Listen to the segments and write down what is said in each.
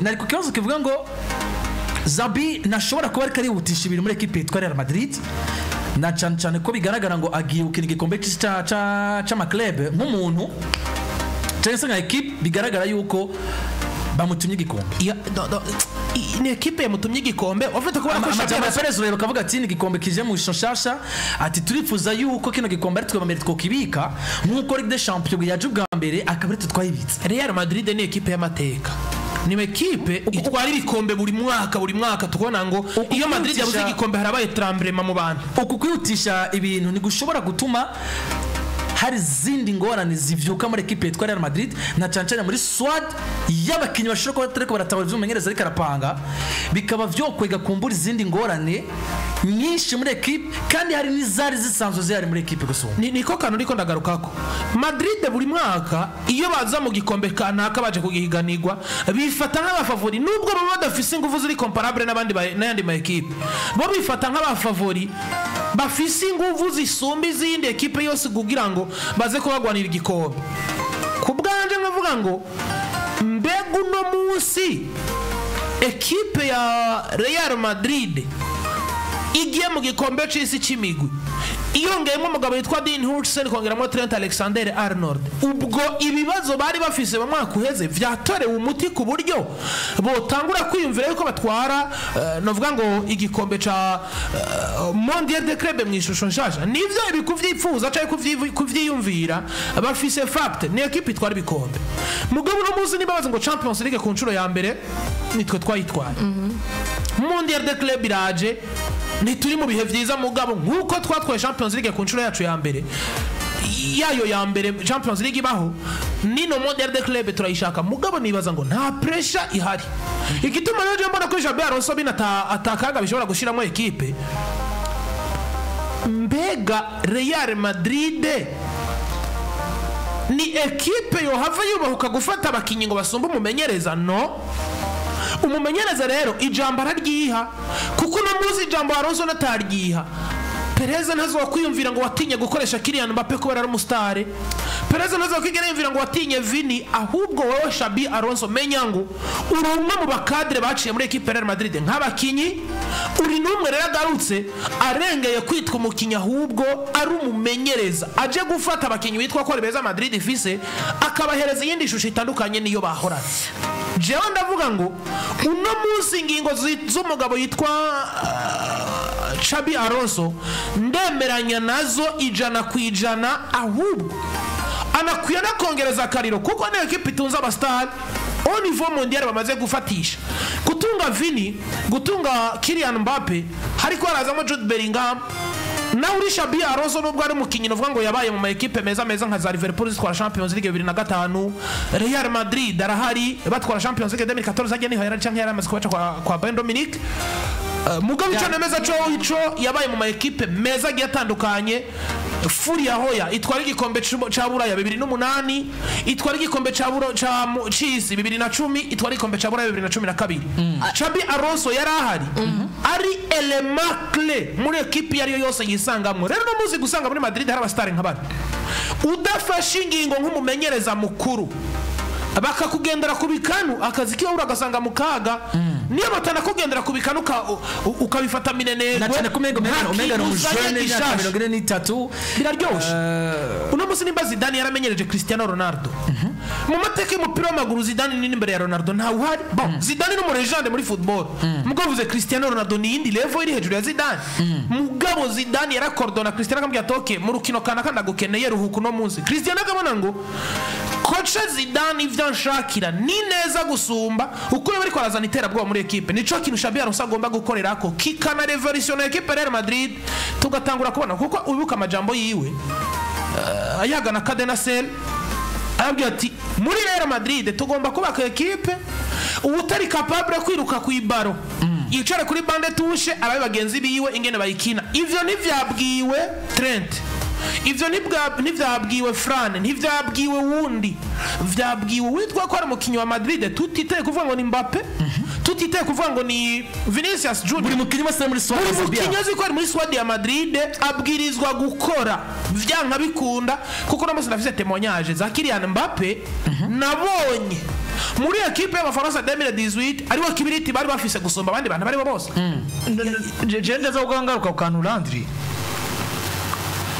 Nari ku kibazo kivuga ngo Xabi ntashobora kuba ariko arihutisha ibintu muri ekipe yitwa Real Madrid, na cyane cyane ko bigaragara ngo agiye gukina igikombe cy'isi c'ama club nk'umuntu cyangwa se nka ekipe, bigaragara yuko bamutumye igikombe. No, ni ekipe yamutumye igikombe ufite kubona ko Amajambo Xabi ya Perez rero kavuga ati ni igikombe kije mu ishusho nshasha, ati turifuza yuko kino gikombe ari twe bambere twokibika nk'uko Ligue des Champions yaje ubwa mbere akaba ari twe twayibitse. Real Madrid ni ekipe y'amateka, ni ekipe itwara ibikombe buri mwaka, buri mwaka tukubona ngo iyo Madrid yabuze igikombe harabaye tremblement mu bantu. Uku kwihutisha ibintu ntigushobora gutuma hari izindi ngorane zivyuka muri ekipe yitwa Real Madrid, na cyane cyane muri squad y'abakinnyi bashobora kuba batariko baratabara ivyo umumenyereza ariko arapanga, bikaba vyokwega kumbura izindi ngorane nyinshi muri ekipe, kandi hari n'izari zisanzwe zihari muri ekipe gusumba. Niko kantu ndiko ndagarukako. Madrid buri mwaka iyo baza mu gikombe kanaka baje kugihiganirwa bifata nk'aba favori, nubwo baba badafise ingufu ziri comparable n'abandi n'ayandi ma ekipe, bo bifata nk'aba favori bafise ingufu zisumba izindi ekipe yose kugira ngo baze kubagwanira igikombe. Ku bwanje nkavuga ngo mbega uno munsi ekipe ya Real Madrid igiye mu gikombe c'isi c'imigwi iyongeyemo umugabo witwa Dean Huijsen, kongeramo Trent Alexander Arnold, ubwo ibibazo bari bafise mu mwaka uheze vyatorewe umuti ku buryo botangura kwiyumvira yuko batwara novuga ngo igikombe ca Mondial de Club mu ishusho nshasha? Nivyo ibi kuvyipfuza canke kuvyiyumvira bafise fact ni ekipe itwara ibikombe. Mugabo uno munsi niba bazi ngo Champions League ku nshuro ya mbere nitwe twayitwaye, Mondial de Club iraje, ntituri mu bihe vyiza, mugabo nk'uko twatwaye Champions League ku nshuro yacu ya mbere yayo ya mbere Champions League ibaho, nino Mondial de Club turayishaka. Mugabo nibaza ngo nta pressure ihari. Igituma rero je mbona ko Xabi Alonso bina atakaga bishobora gushiramo ekipe, mbega Real Madrid ni ekipe yohava yubahuka gufata abakinyi ngo basumbe umumenyereza? No umumenyereza rero ijambo araryiha, kuko uno munsi ijambo Alonso nataryiha, Perez ntazokwiyumvira ngo watinye gukoresha Kylian Mbappe kubera ari umusitari. Perez ntazokwigera yiyumvira ngo watinye Vini. Ahubwo wowe Xabi Alonso menya ngo uri umwe mu ba cadre baciye muri ekipe ya Real Madrid nk'abakinyi, uri n'umwe rero agarutse arengeye kwitwa umukinyi, ahubwo ari umumenyereza aje gufata abakinyi bitwa ko ari beza Madrid ifise akabahereza iyindi shusho itandukanye niyo bahorana. Jewe ndavuga ngo uno munsi ingingo z'umugabo yitwa Xabi Alonso ndemeranya nazo 100%, ahubwo anakwiye no kongereza akariro, kuko niyo ekipe itunze abasitari au niveau mondial bamaze gufatisha, gutunga Vini, gutunga Kylian Mbappe, hariko harazamo Jude Bellingham. Nawe uri Xabi Alonso, nubwo ari umukinnyi uvuga ngo yabaye mu ma ekipe meza meza nka za Liverpool zitwara Champions League 2005, Real Madrid arahari batwara Champions League 2014, ajya niho yari canke yari amaze kubaca kwa Bayern Dominique. Mugabo ico nemeza co ico yabaye mu ma ekipe meza agiye atandukanye. Furia Hoya itwara igikombe ca Buraya 2008, itwara igikombe ca c'isi 2010, itwara igikombe ca Buraya 2012. Xabi Alonso yari ahari ari élément clé muri ekipe iyo ariyo yose yisangamwo. Rero no muzi gusanga muri Madrid hari abasitari nka bano, udafashe ingingo nk'umumenyereza mukuru bakakugendera ku bikanu, akazi kiwe uragasanga mu kaga. Niyo batanakugendera ku bikanu ukabifata minenegwe, Na cyane ko umenga ni nta kintu uzanye umujene imyaka gishasha. 43. Biraryoshe. Uno munsi nimba Zidane yaramenyereje Cristiano Ronaldo, mu mateka y'umupira w'amaguru Zidane ni imbere ya Ronaldo ntawe uhari. Bon, Zidane ni umu légende muri football, mugabo uvuze Cristiano Ronaldo ni iyindi level iri hejuru ya Zidane. Mugabo Zidane yarakordona Cristiano akamubwira ati: "Okay, mu rukino kanaka ndagukeneye, ruhuka uno munsi." Cristiano akabona ngo coach Zidane ivyo anshakira ni neza gusumba uko yaba ariko arazana iterabwoba muri ekipe. Nico kintu Xabi Alonso agomba gukorerako kikana révolutionner ekipe Real Madrid, tugatangura kubona, kuko ubibuka amajambo yiwe ayagana Cadena Ser, arabwira ati: "Muri Real Madrid tugomba kubaka ekipe utari capable kwiruka ku ibaro yicare kuri banc de touche arabe bagenzi biwe ingene bayikina." Ivyo ntivyabwiwe Trent, ivyo ntivyabwiwe Fran, ntivyabwiwe wundi, vyabwiwe witwa ko ari umukinyi wa Madrid, tutiteye kuvuga ngo ni Mbappe, tutiteye kuvuga ngo ni Vinicius Junior. Buri mukinnyi wese ari muri squad Buri ya Zambia. mukinyi azi ko ari muri squad ya Madrid abwirizwa gukora vyanka bikunda, kuko no munsi ndafise témoignage za Kylian Mbappe nabonye. Muri ekipe y'Abafaransa 2018, ariwe kibiriti bari bafise gusumba abandi bantu bari bose. Je ndaza kugangaruka ku kantu, Landry,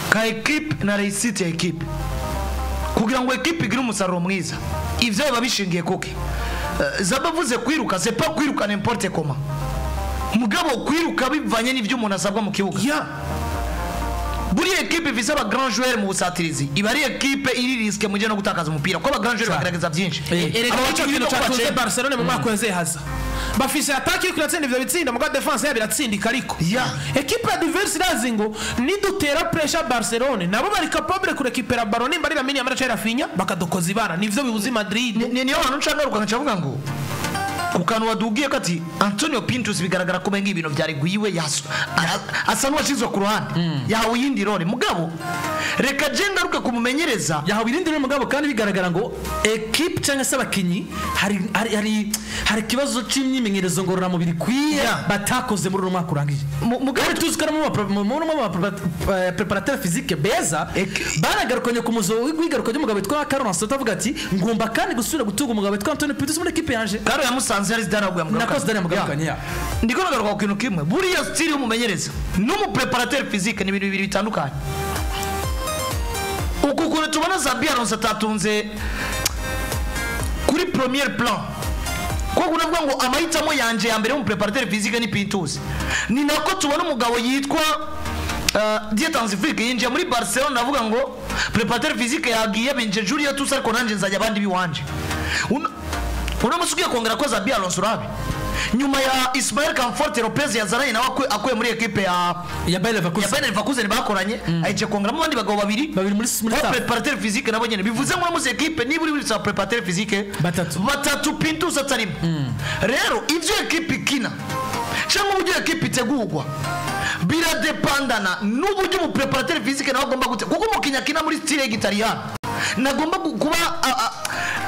ka équipe na réussite ya équipe. Kugira ngo équipe igire umusaruro mwiza, ivyo biba bishingiye kuki? Zaba avuze kwiruka, c'est pas kwiruka n'importe comment, mugabo kwiruka bivanye n'ivyo umuntu asabwa mu kibuga. Buriya ekipe ifise aba grand joueur mu busatirizi iba ari ekipe iri risque mu gihe no gutakaza umupira, kuko aba grand joueur bagerageza byinshi. Erega Aba nicyo bakinyi kintu no cyatunze kubacenda. Barcelone mu mwaka weze haza bafise attaque iriko iratsinda ivyo bitsinda, mugabo défense yabo iratsindika. Ariko ekipe adverse irazi ngo nidutera pressure Barcelone, nabo bari capable kurekipera ballon, nimba ari Lamine Yamal canke Raphinha, bakadukoza ibara. Nivyo bibuza Madrid. Niyo hantu nca ngaruka nkaca mvuga ngo ku kantu wadugiye ko ati Antonio Pintus, bigaragara ko umenga ibintu byari gwiwe, asa n'uwashyizwe ku ruhande, yahawe iyindi role. Mugabo reka je ngaruke kumumenyereza. Yahawe irindi rero, mugabo kandi bigaragara ngo ekipe cyangwa se abakinyi hari ikibazo c'imyimenyerezo ngororamubiri ikwiye batakoze muri uno mwaka urangije. Mugabo Kandi tuzi ko ari mu préparateur physique beza baragarukanye ku muzo w'igaruka ry'umugabo witwa Carlo Ancelotti, avuga ati ngomba kandi gusubira gutunga umugabo witwa Antonio Pintus muri ekipe yanje. Karo yamusanze ari Zidane aguye. Nako Zidane yamugarukanye, ya. Ndiko nagaruka ku kintu kimwe: buriya style y'umumenyereza n'umupréparateur physique ni ibintu bibiri bitandukanye. Uku kuntu tubona Xabi Alonso atatunze kuri premier plan, ko kunavuga ngo amahitamo yanje ya mbere y'umupréparateur physique ni Pintus, ni nako tubona umugabo yitwa Dieter Hansi Flick yinjiye muri Barcelona avuga ngo préparateur physique yagiye, binje Julio Tusa, ariko nanje nzajya abandi biwanje. Uno musi ugiye kongera ko Xabi Alonso, urabe nyuma ya Ismael Comfort Lopez yazananye nawe akuye muri ekipe ya ya Bayer ya Leverkusen. Bayer Leverkusen bakoranye, ayice kongeramo abandi bagabo babiri. Babiri muri ba staff. préparateur physique nabo nyene. Bivuze ngo muri ekipe niba uri muri préparateur physique Batatu. batatu, Pintus atarimo. Rero ivyo ekipe ikina cyangwa uburyo ekipe itegurwa biradepandana n'uburyo umupréparateur physique nawe agomba gute, kuko umukinnyi akina muri style y'igitaliyano nagomba kuba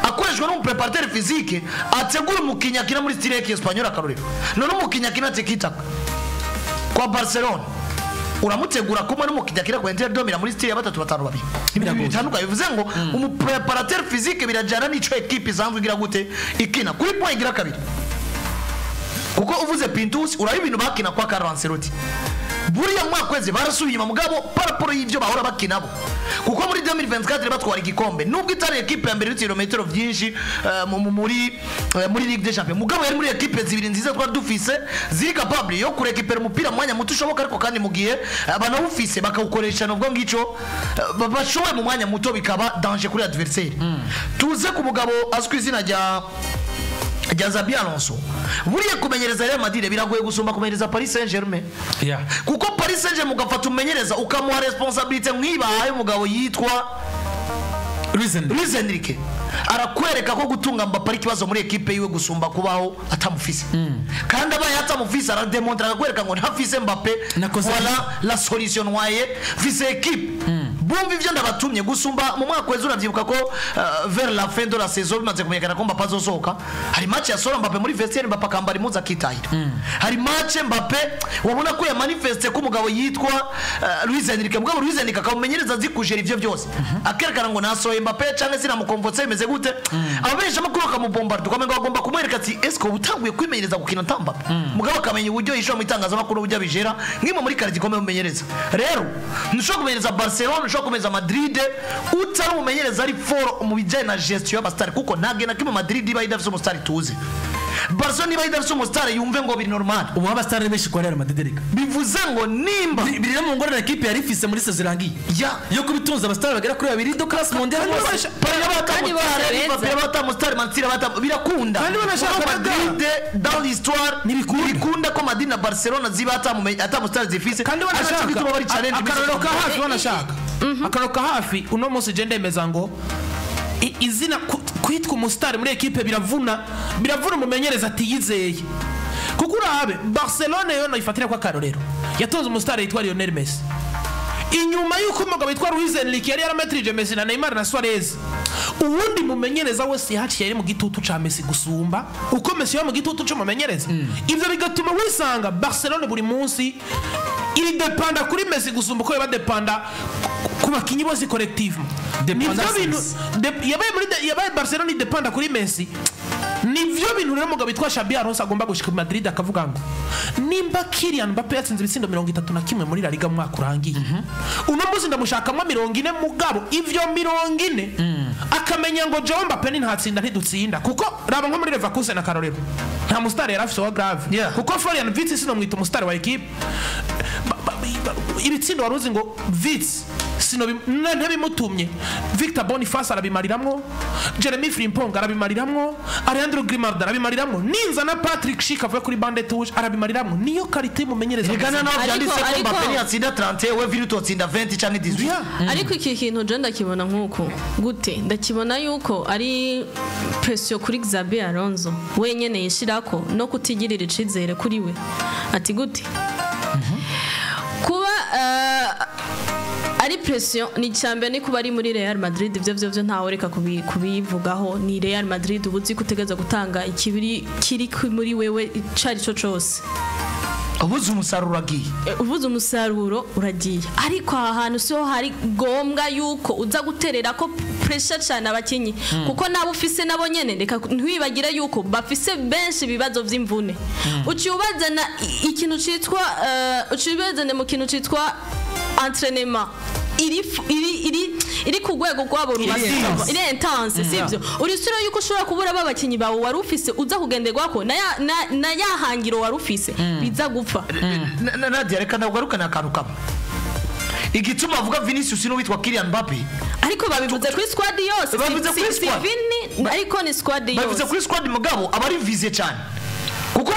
akoreshwa n'umupréparateur physique ategura umukinnyi akina muri style y'Espagnol, akarorero. None umukinnyi akina tiki-taka kwa Barcelona uramutegura kumwe n'umukinnyi akina kwa Inter de Milan muri style ya 3-5-2? Ibintu Biragoye. bitandukanye. Bivuze ngo umupréparateur physique birajyana n'ico ekipe isanzwe igira gute ikina. Kuri point igira kabiri, kuko uvuze Pintus, uraba ibintu bakina kwa Carlo Ancelotti, buriya mwaka kwezi barasubiye inyuma, mugabo par rapport y'ibyo bahora bakinabo, kuko muri 2024 batwara igikombe, nubwo itari ekipe ya mbere y'ibirometero byinshi muri Ligue des Champions, mugabo yari muri ekipe zibiri nziza twari dufise ziri capable yo kurekipera umupira mu mwanya muto ushoboka, ariko kandi mu gihe banawufise bakawukoresha nubwo ngico bashoboye mu mwanya muto, bikaba danger kuri adversaire. Tuze ku mugabo azwi izina rya Xabi Alonso. Buriya kumenyereza Real Madrid biragoye gusumba kumenyereza Paris Saint-Germain, kuko Paris Saint-Germain ugafata umumenyereza ukamuha responsabilité nk'ibahaye umugabo yitwa Luis Enrique. Luis Enrique, arakwereka ko gutunga Mbappe ari ikibazo muri ekipe yiwe gusumba kubaho atamufise. Kandi abaye atamufise, arademontra akakwereka ngo ntafise Mbappe, Nakoze. voilà la solution noye mfise ekipe bumva ivyo ndabatumye gusumba. Mu mwaka weze uravyibuka ko vers la fin de la saison bimaze kumenyekana ko Mbappe azosohoka, hari match ya solo Mbappe muri vestiaire, Mbappe akambara impuzu akitahira. Hari match Mbappe wabona ko yamanifeste ko umugabo yitwa Luis Enrique, mugabo Luis Enrique akamumenyereza azi kujera ivyo byose, akerekana ngo nasohoye Mbappe canke sinamukomvotse, bimeze gute, ababesha amakuru bakamubombarda, ukamenga bagomba kumwereka ati eske uba utanguye kwimenyereza gukina ata Mbappe? Mugabo akamenya uburyo yishura mu itangazamakuru, uburyo abijera nk'imwe muri qualité ikomeye umumenyereza. Rero ntushobora kumenyereza Barcelona, ntushobora kumenyereza Madrid utari umumenyereza ari fort mu bijyanye na gestion y'abasitari, kuko nta na kimwe Madrid iba idafise umusitari tuzi, Barcelona iba idafise umusitari yumve ngo biri normal. Ubu abasitari benshi kwa Real Madrid reka. Bivuze ngo nimba biri no mu ngorane ekipe yari ifise muri saison irangiye ya yo kubitunza abasitari bagera kuri babiri de classe mondiale bose. Kandi bose beza. Batamusitari Mansira bata birakunda. Kandi banashaka Kuko Madrid dans l'histoire ntibikunda ko Madrid na Barcelona ziba atamusitari zifise. Kandi Ariko banashaka bituma bari challenge. Akarorero ka hafi, banashaka akarorero ka hafi uno munsi, je ndemeza ngo izina kwitwa umusitari muri ekipe biravuna, biravuna umumenyereza atiyizeye, kuko urabe Barcelone yo nayifatira ko akarorero, yatonze umusitari yitwa Lionel Messi. Inyuma y'uko umugabo witwa Luis Enrique yari yarametirije Messi na Neymar na Suarez, uwundi mumenyereza wese yahaciye yari mu gitutu ca Messi gusumba uko Messi yari mu gitutu c'umumenyereza. Ivyo bigatuma wisanga Barcelone buri munsi iri depanda kuri Messi gusumba uko yoba depanda ku bakinyi bose collectivement. Nivyo Dependance. bintu yabaye muri yabaye Barcelone idepanda kuri Messi. Nivyo bintu rero umugabo witwa Xabi Alonso agomba gushika i Madrid akavuga ngo nimba Kylian Mbappe yatsinze ibitsindo 31 muri La Liga mu mwaka urangiye, uno munsi ndamushakamo 40, mugabo ivyo 40 akamenya ngo Joe Mbappe ni ntatsinda ntidutsinda. Kuko raba nko muri Leverkusen akarorero, nta musitari yari afise wa grave. Kuko Florian Wirtz sinomwita umusitari wa equipe. Ibitsindo wari uzi ngo Wirtz ntabimutumye, Victor Boniface arabimariramwo, Jeremy Frimpong arabimariramwo, Alejandro Grimaldo arabimariramwo, ninza na Patrick Schick avuye kuri bande touche arabimariramwo. Niyo qualité mumenyereza. Reka naho Ariko- byanditse ko Mbappe niyatsinda 30, we Vini utotsinda 20 canke 18. Ariko iki kintu je ndakibona nk'uku gute? Ndakibona yuko ari pression kuri Xabi Alonso wenyene yishirako no kutigirira icizere kuri we. Ati gute kuba ari pression? Ni cyambere ni kuba ari muri Real Madrid, ibyo byo ntawe reka kubivugaho. Ni Real Madrid, uba uzi ko utegereza gutanga ikibiri kiri muri wewe icari cyo cose. Ubuze umusaruro agiye. Ubuze umusaruro uragiye. Ariko aha hantu siho hari ngombwa yuko uza guterera ko pressure cyane abakinyi, kuko nabo ufise nabo nyene, reka ntwibagire yuko bafise benshi ibibazo vy'imvune. Uciye ubazana ikintu citwa uciye ubazana mu kintu citwa entraînement iri ku rwego rwabo rubasaba, iri intense, sivyo? Urisura yuko ushobora kubura ba bakinyi bawe wari ufise uza kugenderwako na ya hangiro wari ufise biza gupfa. Nadia, reka ndakugarukane akantu kamwe. Igituma avuga Vinicius n'uwitwa Kylian Mbappe, Ariko babivuze kuri squad yose. Babivuze kuri Si squad. Vini, ariko ni squad babivuze yose. kuri squad, mugabo aba ari visé cyane kuko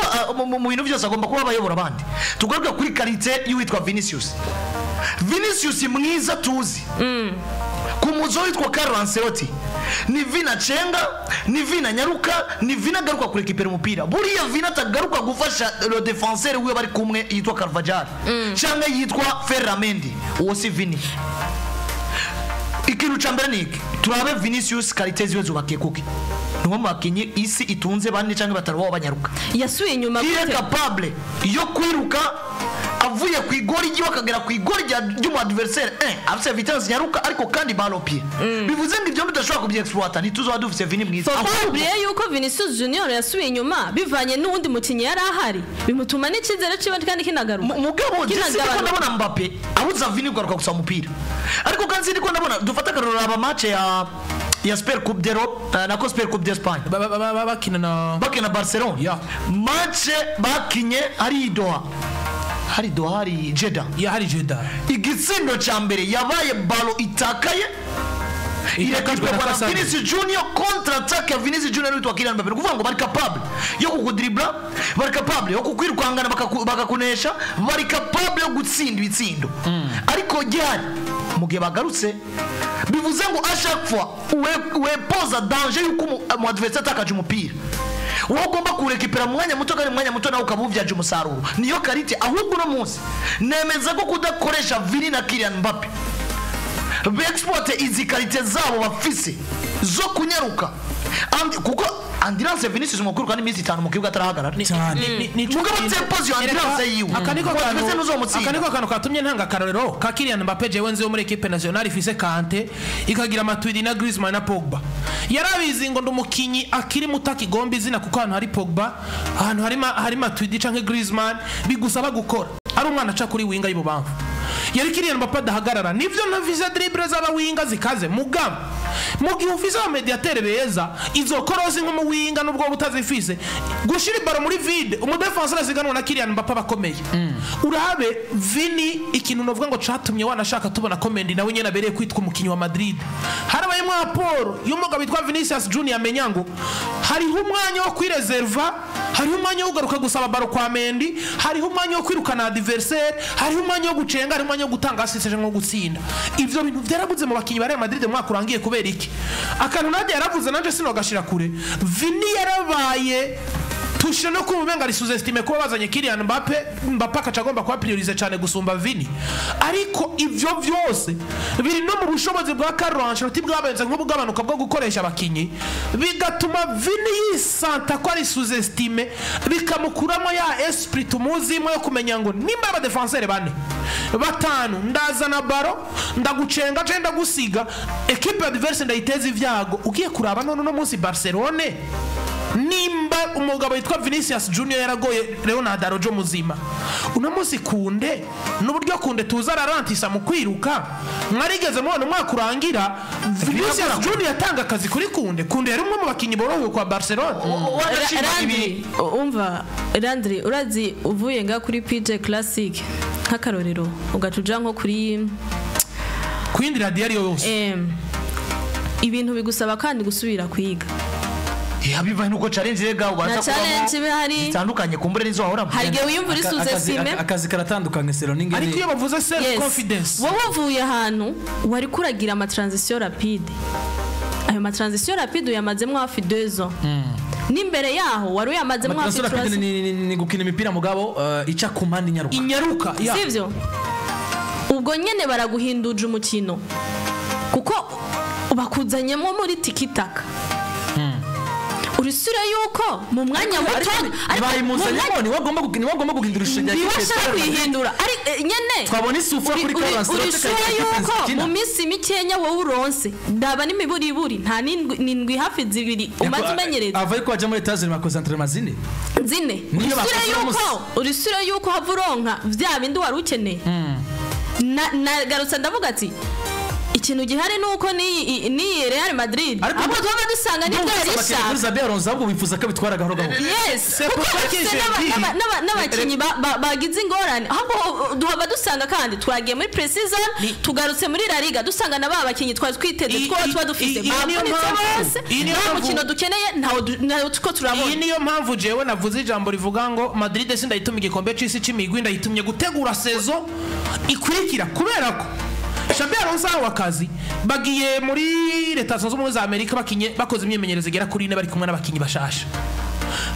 mu bintu byose agomba kuba abayobora abandi. Tugaruke kuri qualité y'uwitwa Vinicius. Vinicius mwiza tuzi ku muzo witwa Carlo Ancelotti ni Vina cenga, ni Vina nyaruka, ni Vina agaruka kurekipera umupira. Buriya Vina atagaruka gufasha le défenseur wiwe bari kumwe yitwa Carvajal cyangwa yitwa Ferramendi, uwo si Vini. Ikintu ca mbere ni iki: turabe Vinicius, qualité ziwe zubakiye kuki? Ni umwe mu bakinyi isi itunze bane cyangwa batanu babo banyaruka. Yasubiye inyuma Il est gute? capable yo kwiruka avuye ku igori ryiwe akagera ku igori ry'umu adversaire afise vitesse nyaruka, ariko kandi balle au pied. Bivuze ngo ibyo tudashobora kubyexploita, ntituzoba dufise Vini mwiza. Faut pas Ahubwo- oublier yuko Vinicius Junior yasubiye inyuma bivanye n'uwundi mukinyi yari ahari, bimutuma n'icyizere ciwe kandi kinagaruka. Mugabo je sindiko Kinagabanuka. ndabona Mbappe abuza Vini kugaruka gusa umupira. Ariko kandi sindiko ndabona, dufata akarorero, aba match ya Super Coupe d'Europe, nako Super Coupe d'Espagne, Bakina na bakina Barcelona. Match bakinye hari Doha, hari Doha, hari Jeddah. Ya, hari Jeddah. Igitsindo cya mbere yabaye ballon itakaye, Itakajwe na irekajwe na Casemiro. Vinicius Junior, contre attaque ya Vinicius Junior witwa Kylian Mbappe. Ni ukuvuga ngo bari capable yo kukudribla, bari capable yo kukwirukangana bakakunesha, bari capable yo gutsinda ibitsindo, ariko gihari mu gihe bagarutse. Bivuze ngo à chaque fois wepoza danger yuko umu adversaire atakaje umupira, wowe ugomba kurekipera mu mwanya muto, kandi mu mwanya muto nawe ukaba uvyaje umusaruro. Niyo qualité. Ahubwo uno munsi nemeza ko kudakoresha Vini na Kylian Mbappe beexploite izi qualité zabo bafise zo kunyaruka, kuko endurance Vinicius mu kwiruka n'iminsi 5 mu kibuga atarahagarara. Cyane. Mugabo tempozi yo endurance yiwe, Aka niko Ngo kantu twese ntuzomutsinda. Aka niko kantu katumye ntanga akarorero ka Kylian Mbappe. Jewe nzi yo muri équipe nationale ifise Kante, ikagira Matuidi na Griezmann na Pogba, yarabizi ngo ndi umukinyi akiri muto akigomba izina, kuko ahantu hari Pogba, ahantu hari Matuidi canke Griezmann, bigusaba gukora ari umwana aca kuri winga y'ibubamfu. Yari Kylian Mbappe adahagarara. Nivyo, ntafise dribble z'abawinga zikaze, mugabo mu gihe ufise aba médiateur beza, izo korosi nk'umuwinga nubwo woba utazifise, gushira ibaro muri vide, umudefenseur asiganwa na Kylian Mbappe abakomeye. Urabe Vini, ikintu novuga ngo catumye wanashaka tubona ko Mendy nawe nyene abereye kwitwa umukinyi wa Madrid, harabayemwo raporo y'umugabo witwa Vinicius Junior amenya ngo hariho umwanya wo kwireserva, hariho umwanya wo kugaruka gusaba ballon kwa Mendy, hariho umwanya wo kwirukana adversaire, hariho umwanya wo gucenga, hariho umwanya wo gutanga assist nko gutsinda. Ivyo bintu vyarabuze mu bakinyi ba Real Madrid mu mwaka urangiye. Kubera iki? Akantu Nadia yaravuze nanje sinogashira kure. Vini yarabaye tushire no kumva umenga ari sous-estimé kuba bazanye Kylian Mbappe, Mbappe akaca agomba kuba priorisé cyane gusumba Vini. Ariko ivyo vyose biri no mu bushobozi bwa Carlo Ancelotti bwabenze nk'ubugabanuka bwo gukoresha abakinyi, bigatuma Vini yisanta ko ari sous-estimé, bikamukuramo ya esprit tumuzimo yo kumenya ngo nimba aba défenseur bane, batanu, ndazana ballon, ndagucenga canke ndagusiga, équipe adverse ndayiteza ivyago. Ugiye kuraba none uno munsi Barcelone Nimba umugabo witwa Vinicius Junior yaragoye Leonard Arojo muzima, uno munsi Kunde n'uburyo Kunde tuza ararantisa mu kwiruka, mwarigeze mubona umwaka urangira Vinicius Junior atanga akazi kuri Kunde? Kunde yari umwe mu bakinnyi borohewe kwa Barcelona. Landry, umva Landry, urazi uvuye nga kuri PJ Classic nk'akarorero, ugaca uja nko kuri ku yindi radiyo ariyo yose, ibintu bigusaba kandi gusubira kwiga. Bivaye nuko challenge rega na ubanza challenge iba hari zitandukanye, kumbure nizo wahora. Hari igihe wiyumva uri sous-estimé. Akazi karatandukanye, sero n'ingene. Ariko iyo bavuze self Yes. confidence, Wowe uvuye ahantu wari kuragira amatransition rapide, ayo matransition rapide uyamazemo hafi 2 ans, n'imbere yaho wari uyamazemo hafi Amatransfer 3 rapide ans. ni gukina imipira mugabo ica ku mpande, inyaruka. Inyaruka ya. Sivyo? Ubwo nyene baraguhinduje umukino kuko bakuzanyemo muri tikitaka, urisure yuko mu mwanya muto, ariko mu Bayimuzanyemo, niwe agomba guhindura ishusho rya niwe equipe ashaka Real Madrid. kuyihindura ari nyene. Twabona isufa kuri Carlo Ancelotti, urisure akayiha equipe yuko zikina. mu minsi mikenya wowe uronse, ndaba n'imiburiburi nta n'indwi, n'indwi hafi zibiri umaze umenyereza. Ava ariko aja muri Etats-Unis bakoze entraînement zine. Zine. Niyo Urisure bakoze yuko urisure yuko hava uronka vya bindi wari ukeneye. Nagarutse ndavuga ati ikintu gihari ni uko n'iyi Real Madrid Ariko ahubwo tuba dusanga nibyo yari kuri ishaka. Xabi Alonso, ahubwo wifuza ko abitwara gahoro gahoro. Yes, C'est kuko pour ça que bafise j'ai dit- n'abakinnyi bagize ingorane, ahubwo duhava dusanga kandi twagiye muri pre-season, tugarutse muri La Liga, dusanga na ba bakinnyi twari twiteze twaba tuba dufise Iyi niyo bavunitse mpamvu- bose, iyi niyo nta mpamvu- mukino dukeneye, ntawo tuko turabona. Iyi niyo mpamvu jewe navuze ijambo rivuga ngo Madrid sindayitumye igikombe c'isi c'imigwi, ndayitumye gutegura saison ikurikira, kubera ko Xabi Alonso ahawe akazi, bagiye muri Leta Zunze Ubumwe za Amerika, bakinye bakoze imyimenyerezo igera kuri ine bari kumwe n'abakinyi bashasha,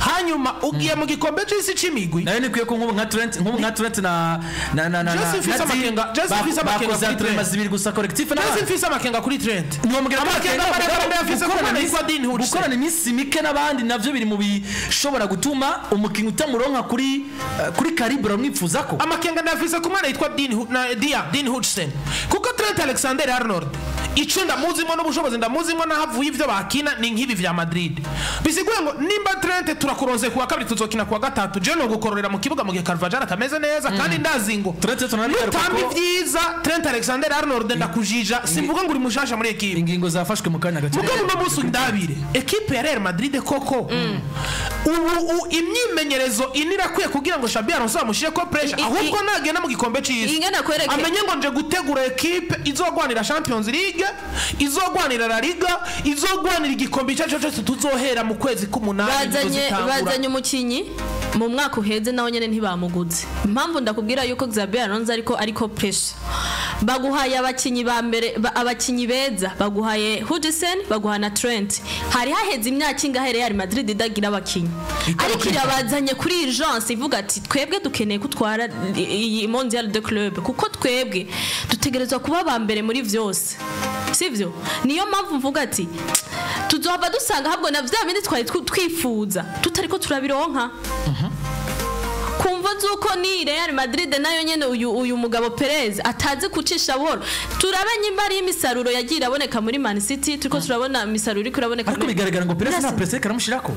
hanyuma ugiye mu gikombe c'isi c'imigwi. Nayo nikwiye ko nk'ubu nka Trent na Jesse mfise na Dean Jesse mfise amakenga bakoze kuri entraînement Trent. zibiri gusa collectif Jesse n'abandi. mfise amakenga kuri Trent. Ntiwamubwira ko Amakenga amakenga maremare afise ku gukorana mwana yitwa Dean Hutchinson. Gukorana iminsi mike n'abandi navyo biri mu bishobora gutuma umukinnyi utamuronka kuri calibre umwifuza ko. Amakenga ndafise ku mwana yitwa Dean na Dia Dean Hutchinson, kuko Trent Alexander Arnold ico ndamuzimo n'ubushobozi ndamuzimo, n'aho avuye ivyo bakina ni nk'ibi vya Madrid. Bisiguye ngo nimba Trent turakuronse kuwa kabiri, tuzokina kuwa gatatu, je no gukororera mu kibuga mu gihe Carvajal atameze neza, kandi ndazi ngo Trent tunabigaruka nutamba ko- ivyiza, Trent Alexander Arnold, ndakujija, simvuga ngo uri mushasha muri ekipe. Ingingo zafashwe mu kanya gato. Mugabo uno munsi ndabire ekipe ya Real Madrid koko ubu imyimenyerezo ine irakwiye kugira ngo Xabi Alonso amushyire ko pressure? Ahubwo nagenda mu gikombe c'isi Ingana kwereke- amenye ngo nje gutegura ekipe izogwanira Champions League, izogwanira La Liga, izogwanira igikombe icyo ari cyo cyose tuzohera mu kwezi k'umunani Bazanye tuzitangura. Bazanye umukinyi mu mwaka uheze, nawe nyene ntibamuguze. Impamvu ndakubwira yuko Xabi Alonso ariko pressure, baguhaye abakinyi ba mbere, abakinyi beza, baguhaye Hudson, baguha na Trent. Hari haheze imyaka ingahe Real Madrid idagira abakinyi, ariko irabazanye kuri urgence, ivuga ati twebwe dukeneye kutwara iyi Mondial de Club kuko twebwe dutegerezwa kuba aba mbere muri vyose, sivyo? Niyo mpamvu mvuga ati tuzohava dusanga ahubwo na vya bindi twari twifuza tutariko turabironka kumva z'uko ni Real Madrid nayo nyene uyu mugabo Perez atazi kucisha buhoro. Turabe nyimba ari imisaruro yagiye iraboneka muri Man City, turiko turabona imisaruro iriko iraboneka Ariko bigaragara ngo Perez nta pressure karamushirako,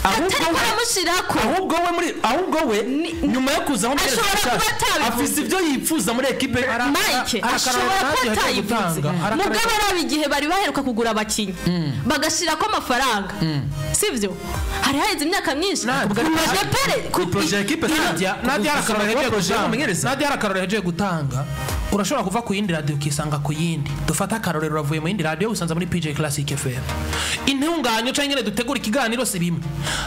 ahubwo atariko aramushirako. Ahubwo we muri ahubwo we nyuma yo kuza aho Perez Ashobora kuba ashaka, atabivuze. afise ibyo yifuza muri ekipe. Mike ashobora kuba Nadia yagiye atayivuze, gutanga. Mugabo araba igihe bari baheruka kugura abakinyi bagashirako amafaranga, sivyo? Hari haheze imyaka myinshi. Nadia. Projet Perez Projet ekipe. Nadia hari akarorero yagiye Projet gutanga. y'umumenyereza. Nadia hari akarorero yagiye gutanga. Urashobora kuva ku yindi radiyo ukisanga ku yindi. Dufate akarorero, uravuye mu yindi radiyo wisanze muri PJ Classic FM. Intunganyo cyangwa ingene dutegura ikiganiro si bimwe.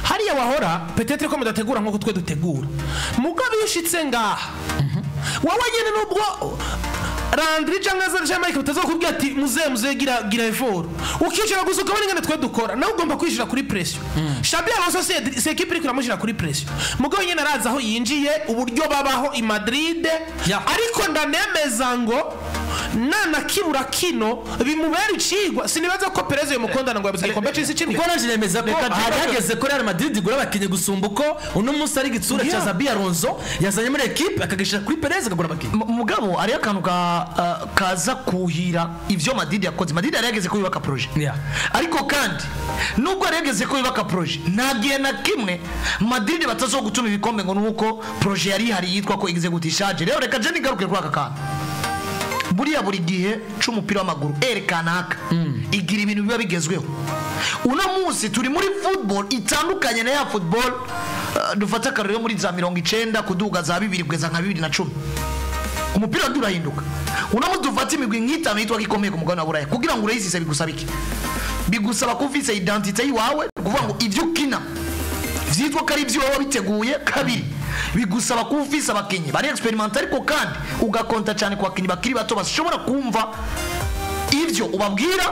Hariya wahora peut-être ko mudategura nk'uko twe dutegura, mugabo iyo ushitse ngaha wowe nyine, nubwo Landry cyangwa se cyangwa Mike batazakubwira ati muze muze gira gira effort, ukicara gusa ukabona ingene twe dukora, nawe ugomba kwishira kuri pression. Xabi Alonso si equipe iriko iramushyira kuri pression, mugabo nyine arazi aho yinjiye, uburyo babaho i Madrid. Ya. Ariko ndanemeza ngo Nanakibura kino bimubera icigwa. Sinibaza ko Perez yomukondana ngo yabuze igikombe c'isi kimwe. Kuko naje nemeza ko hari hageze ko Real Madrid igura abakinnyi gusumba uko uno munsi ari igitsura cya Xabi Alonso yazanye muri equipe, akagishira kuri Perez akagura abakinnyi. Mugabo hariyo akantu kaza kuhira ivyo Madrid yakoze. Madrid yari yageze ko yubaka projet. Ariko kandi nubwo yari yageze ko yubaka projet, nta gihe na kimwe Madrid batazogutuma ibikombe ngo nuko projet yari ihari yitwa ko igize guta ishaje. Rero reka je nigaruke kuri aka kantu. Buriya buri gihe c'umupira w'amaguru ere kanaka igira ibintu biba bigezweho. Uno munsi turi muri football itandukanye na ya football dufata akarorero muri za 90 kuduga za 2000 kugeza nka 2010. Umupira urahinduka. Uno munsi dufata imigwi nk'itanu yitwa gikomeye ku mugabane wa Buraya. Kugira ngo urayisise bigusaba iki? Bigusaba ko ufise identité yiwawe, kuvuga ngo ivyo ukina vyitwa ko ari ivyo wowe wabiteguye. Kabiri, bigusaba kuba ufise abakinyi bari experimental, ariko kandi ugakonta cyane ku bakinyi bakiri bato bashobora kumva ivyo ubabwira,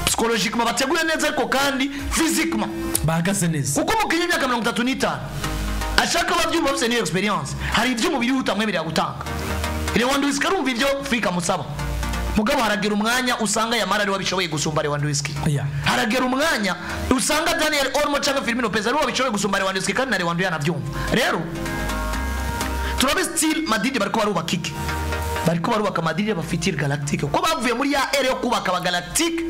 psychologiquement bateguye neza, ariko kandi physiquement bahagaze neza. Kuko umukinyi w'imyaka 35 ashaka abavyumva bafise niyo experience, hari ivyo umubiri we utamwemerera gutanga. Lewandowski arumva ivyo Flick amusaba, mugabo haragera umwanya usanga Yamara ariwe abishoboye gusumba Lewandowski. Haragera umwanya usanga Daniel Olmo cyangwa Firmino Lopez ariwe abishoboye gusumba Lewandowski, kandi na Lewandowski yanabyumva. Rero turabe still Madrid bariko barubaka iki? Bariko barubaka Madrid bafitiye Galactique, kuko bavuye muri ya ere yo kubaka aba Galactique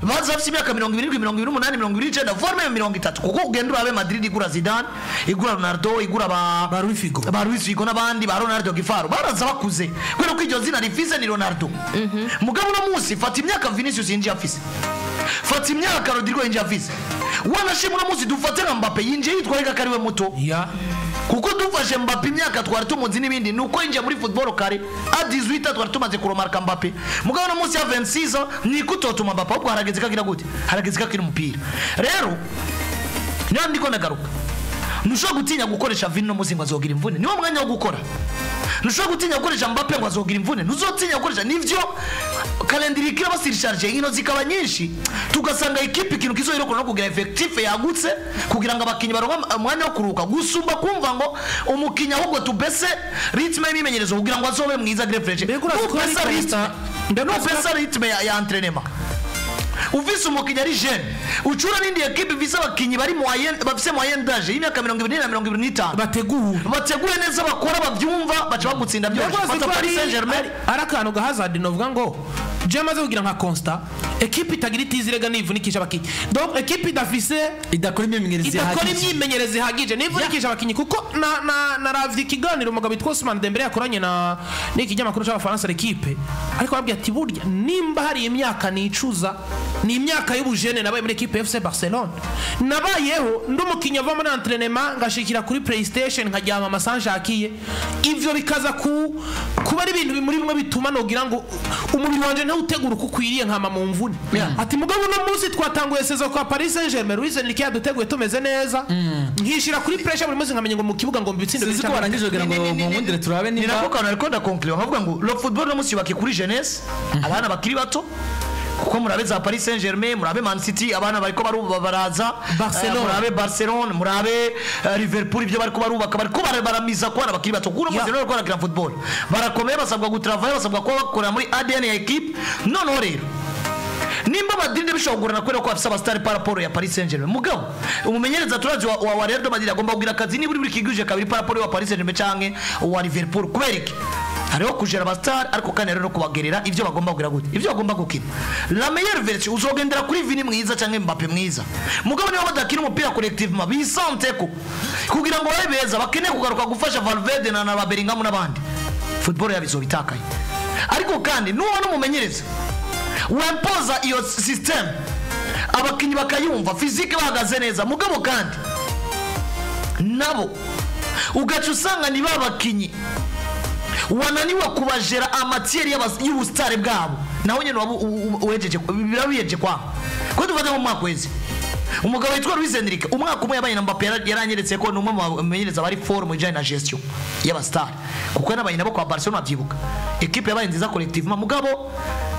baza bafite imyaka 70, 78, 79, voire même 30. Kuko ugenda urabe Madrid igura Zidane, igura Ronaldo, igura ba Luis Figo. Ba Luis Figo n'abandi ba Ronaldo Gifaro, baraza bakuze kubera ko iryo zina rifise ni Ronaldo. Mugabo uno munsi fata imyaka Vinicius yinjiye afise, fata imyaka Rodrigo yinjiye afise, wanashima uno munsi dufate nka Mbappe yinjiye yitwa reka kariwe muto. Kuko dufashe Mbappe imyaka twari tumuzi n'ibindi, nuko yinjiye muri football kare a 18 twari tumaze kuromarka Mbappe. Mugabo uno munsi ya 26 ni kutotuma Mbappe, ahubwo harageze kagira gute? Harageze kakira umupira. Rero niyo ndiko nagaruka, ntushobora gutinya gukoresha Vini no munsi ngo azogira imvune, niwo mwanya wo gukora. Ntushobora gutinya gukoresha Mbappe ngo azogira imvune, ntuzotinya gukoresha. Nivyo calendrier ikira basiricharge inkino zikaba nyinshi, tugasanga equipe ikintu kizohirokora no kugira effectif yagutse kugira ngo abakinyi baronke umwanya wo kuruhuka, gusumba kumva ngo umukinyi ahubwo tubese rythme y'imimenyerezo kugira ngo azobe mwiza grefreche. Mbega urazi ko ari Nubesa Mbega urazi ko- rythme rythme ya entraînement. Uvise umukinyi ari jeune, ucura n'indi equipe ivise abakinyi bari moyenne, bafise moyenne d'âge y'imyaka 24 na 25, bateguwe, bateguye neza, bakora bavyumva, baca bagutsinda byose. Mbega urazi Fata ko Paris ari Saint-Germain. ari akantu ga Hazard novuga ngo je maze kugira nka constat, equipe itagira itizirega nivunikisha abakinyi. Donc equipe idafise idakora imyimenyerezo idakora ihagije. imyimenyerezo ihagije nivunikisha abakinyi. Kuko na na naravye ikiganiro umugabo witwa Ousmane Dembele yakoranye na n'iki kinyamakuru c'Abafaransa L'Equipe, ariko babwiye ati burya nimba hari imyaka nicuza ni imyaka y'ubujene nabaye muri equipe FC Barcelone. Nabayeho ndi umukinyi ava muri entraînement ngashikira kuri PlayStation nkaryama amasaha nshakiye, ivyo bikaza kuba ari ibintu muri bimwe bituma nogira ngo umubiri wanje ntawutegura uko ukwiriye nkama mu mvune. Ati mugabo uno munsi twatanguye saison kwa Paris Saint-Germain, Luis Enrique yaduteguye tumeze neza, nkishira kuri pressure buri munsi nkamenya ngo mu kibuga ngo ibitsindo Sinzi ko barangije kugira ngo mu nkundire turabe Ni niba nako kantu ariko ndakonkluwa nkavuga ngo le football no munsi yubake kuri jeunesse, abana bakiri bato. Kuko murabe za Paris Saint-Germain, murabe Man City, abana bariko baruba baraza Barcelona. Murabe Barcelona, murabe Liverpool, ibyo bariko barubaka bariko baramiza ku bana bakiri bato. Kuko uno munsi rero bariko barakina football barakomeye, basabwa gutravailler, basabwa kuba bakorera muri ADN ya equipe. Noneho rero nimba Madrid bishobora kugorana kubera ko bafise abasitari par rapport ya Paris Saint-Germain, mugabo umumenyereza turazi wa Real de Madrid agomba kugira akazi niburi buri kigwije kabiri par rapport wa Paris Saint-Germain canke wa Liverpool. Kubera iki? Hariho kujera abasitari, ariko kandi hariho no kubagerera ivyo bagomba kugira gute, ivyo bagomba gukina. La meilleure version uzogendera kuri Vini mwiza canke Mbappe mwiza, mugabo niba badakina umupira collectivement bisante ko kugira ngo babe beza bakeneye kugaruka gufasha Valverde na ba Bellingham n'abandi, football yabo izobitakaye. Ariko kandi nubona umumenyereza wempoza iyo system abakinyi bakayumva physique bahagaze neza, mugabo kandi nabo ugaca usanga ni ba bakinyi wananiwe kubajera amatiyeri y'ubusitari bwabo, naho nyene waba uhejeje birabiyeje kwanga. Ko dufate mu mwaka weze umugabo witwa Luis Enrique, umwaka umwe yabaye na Mbappe, yaranyeretse ko ni umwe mu bamenyereza bari fort mu bijanye na gestion y'abasitari, kuko yanabaye nabo kwa Barcelona byibuka equipe yabaye nziza collectivement. Mugabo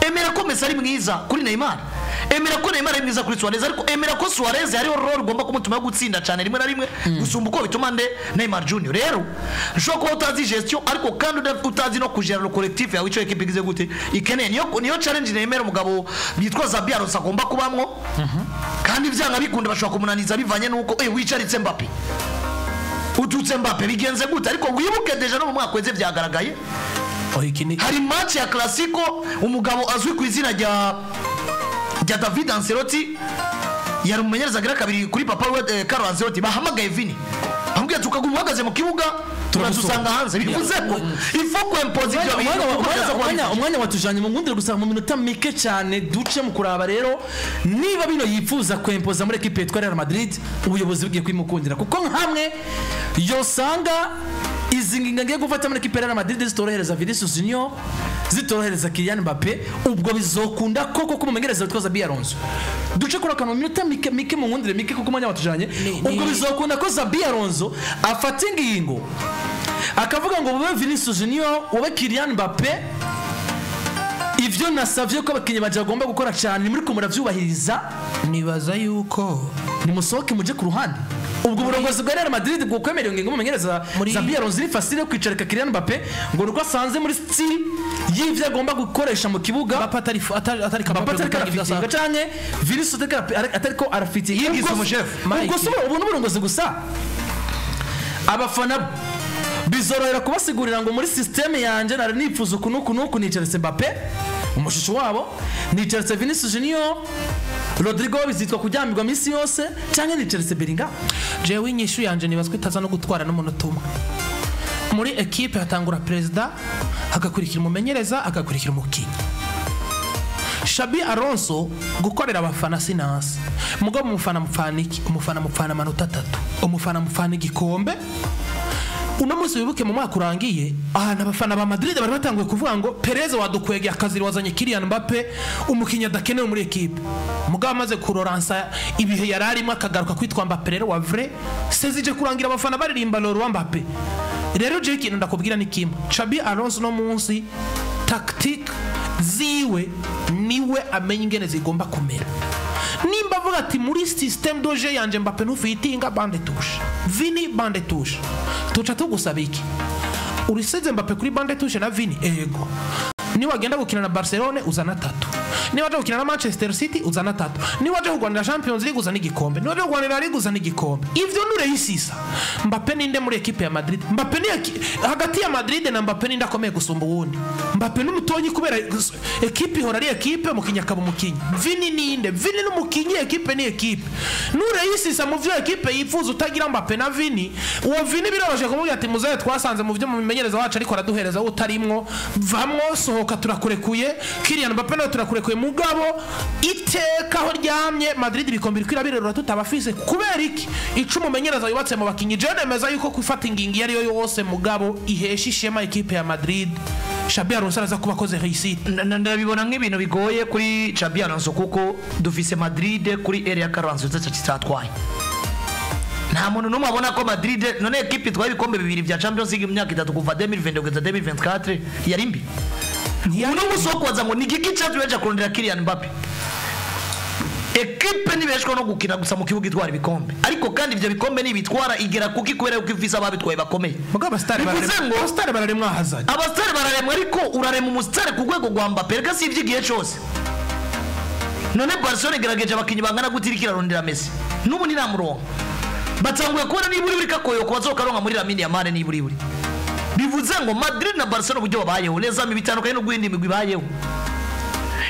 emera ko Messi ari mwiza kuri Neymar, Emera ko Neymar ari mwiza kuri Suarez, ariko emera ko Suarez hariho role ugomba kumutuma yo gutsinda cyane rimwe na rimwe gusumba uko bituma nde Neymar Junior. Rero ushobora kuba utazi gestion, ariko kandi utazi no kugera le collectif yawe, ico equipe igize gute ikeneye. Niyo challenge Neymar umugabo yitwa Xabi Alonso agomba kubamwo, kandi vyanga bikunda bashobora kumunaniza bivanye nuko wicaritse Mbappe, ututse Mbappe, bigenze gute. Ariko wibuke déjà no mu mwaka weze vyagaragaye, hari match ya Clasico, umugabo azwi ku izina rya David Ancelotti, yari umumenyereza agira kabiri kuri papa we Carlo Ancelotti, bahamagaye Vini bamubwira tukaguma uhagaze mu kibuga turadusanga hanze. Bivuze ko il faut ko impose ibyo bintu. Umwanya watujanye mu ngundire gusa mu minota mike cyane duce mu kuraba rero niba bino yifuza kwempoza muri equipe yitwa Real Madrid, ubuyobozi bugiye kwimukundira, kuko nkamwe yosanga izi ngingo ngiye gufata muri equipe ya Real Madrid zitorohereza Vinicius Junior, zitorohereza Kylian Mbappe, ubwo bizokunda koko kumumenyereza witwa Xabi Alonso. Duce kuri akantu minota mike mike mu ngundire mike kuko umwanya watujanye, ubwo bizokunda ko Xabi Alonso afata ingingo akavuga ngo wowe Vinicius Junior, wowe Kylian Mbappe, ivyo nasavye ko abakinyi baje bagomba gukora cyane muri ko muravyubahiriza. Nibaza yuko nimusohoke muje ku ruhande. Ubwo burongozi bwa Real Madrid bwo kwemerera ingingo mumenyereza Xabi Alonso ni facile kwicarika Kylian Mbappe ngo nuko asanze muri style y'ivyo agomba gukoresha mu kibuga, Mbappe atari capable gutanga canke Vinicius atari ko arafite yigize umuchef. Ubwo se ubu n'uburongozi gusa abafana bizorohera kubasigurira ngo muri systeme yanje nari nifuza uku nuku nicaritse Mbappe umushusho wabo, nicaritse Vinicius Junior, Rodrigo bizitwa kujyamirwa misi yose, cyangwa nicaritse Bellingham. Jewe inyishu yanje nibazwe itaza no gutwara n'umunota umwe. Muri equipe hatangura president, hagakurikira umumenyereza, hagakurikira umukinyi. Xabi Alonso gukorera abafana sinansi, mugabo umufana mupfana iki? Umufana mupfana amanota 3, umufana mupfana igikombe. Uno munsi wibuke mu mwaka urangiye ahantu abafana ba Madrid bari batanguye kuvuga ngo Perez wadukwegeye akaziri, wazanye Kylian Mbappe umukinnyi adakenewe muri equipe. Mugabo amaze kuroransa ibihe yararimo akagaruka kwitwa Mbappe rero wa vrai sezije kurangira abafana baririmba Laurent Mbappe. Rero je ikintu ndakubwira ni kimwe, Xabi Alonso no munsi tactique ziwe niwe amenye ingene zigomba kumera. Nimba avuga ati muri système de jeu yanje Mbappe ntufitinga bande touche, Vini bande touche, tuca tugusaba iki? Urisize Mbappe kuri bande touche na Vini, ego. Ni wagenda gukina na Barcelone uzana 3, ni waje gukina na Manchester City uzana 3, ni waje kugwanira Champions League uzana igikombe, ni waje kugwanira Ligue uzana igikombe. Ivyo nureyisisa. Mbappe ninde muri equipe ya Madrid? Mbappe ni hagati ya Madrid na Mbappe ninde akomeye gusumba uwundi? Mbappe n'umutonyi kubera equipe ihora ari equipe, umukinyi akaba umukinyi. Vini ninde? Vini n'umukinyi, equipe ni equipe. Nureyisisa mu vyo equipe yifuza utagira Mbappe na Vini. Uwo Vini biroroshe kumubwira ati muzaye twasanze mu vyo mumenyereza wacu ariko araduhereza utarimwo, vamwo sohoka turakurekuye. Kylian Mbappe nawe turakurekuye. Mugabo iteka aho ryamye Madrid ibikombe iriko birerura tutabafise kubera iki? Ico umumenyereza yubatse mu bakinyi. Je nemeza yuko kwifata ingingi yari yo yose mugabo ihesha ishema equipe ya Madrid, Xabi Alonso araza kuba akoze réussite. Ndabibona nk'ibintu bigoye kuri Xabi Alonso kuko dufise Madrid kuri area Carlo Ancelotti kitatwaye. Nta muntu numwe abona ko Madrid none equipe itwaye ibikombe bibiri vya Champions League mu myaka 3 kuva 2020 kugeza 2024 yari mbi. Uno musoko waza ngo nigiki cyaje kurondera Kylian Mbappe. Equipe nibeshwa no gukina gusa mu kibuga itwara ibikombe, ariko kandi ivyo bikombe nibitwara igera kuki kubera yuko ivisa babitwaye bakomeye. Mugabo abastare bararemwa Hazard, abastare bararemwa, ariko urarema umustare ku rwego rwa Mbappe reka si ivyigiye cyose. None Barcelona igerageje abakinyi bangana gutirikira rondera Messi nubu ni namuronka, batanguye kubona niburi buri kakoyo kubazokaronka muri Lamine Yamal niburi buri. Bivuze ngo Madrid na Barcelona uburyo babayeho neza mi bitandukanye no guhinda imigwi bayeho.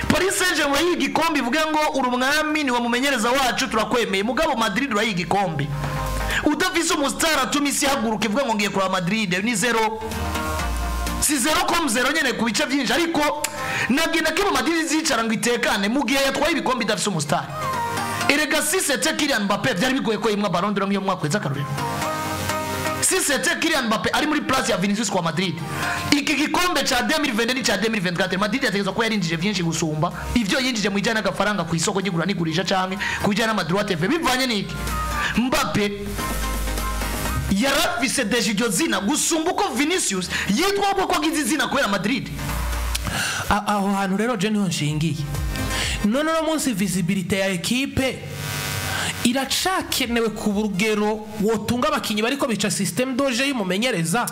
Paris Saint-Germain urayiga igikombe ivuge ngo uri umwami niwe mumenyereza wacu turakwemeye, mugabo Madrid urayiga igikombe udafise umustar atuma isi haguruka ivuga ngo ngiye kuraba Madrid ni zero, si 0.0 nyene ku bice byinshi, ariko nagenda kibo Madrid zicara ngo itekane mu gihe yatwaye ibikombe idafise umustar. Erega si c'était Kylian Mbappe byari bigoye ko yimwa Ballon d'Or nk'iyo mwaka weza karorero. Si c'était Kylian Mbappe ari muri place ya Vinicius kwa Madrid, iki gikombe cha 2022 ni cha 2024 Madrid yategezwa ko yarinjije byinshi gusumba ivyo yinjije mu ijana n'agafaranga ku isoko ry'igura n'igurisha canke ku ijana n'amadroit TV. Bivanye n'iki? Mbappe yarafise deje iryo zina gusumba uko Vinicius yitwa ko agize izina kubera Madrid. Aho hantu rero je niho nshingiye. None no munsi visibilité ya ekipe iracakenewe ku rugero wotunga abakinyi bariko bica système doje y'umumenyereza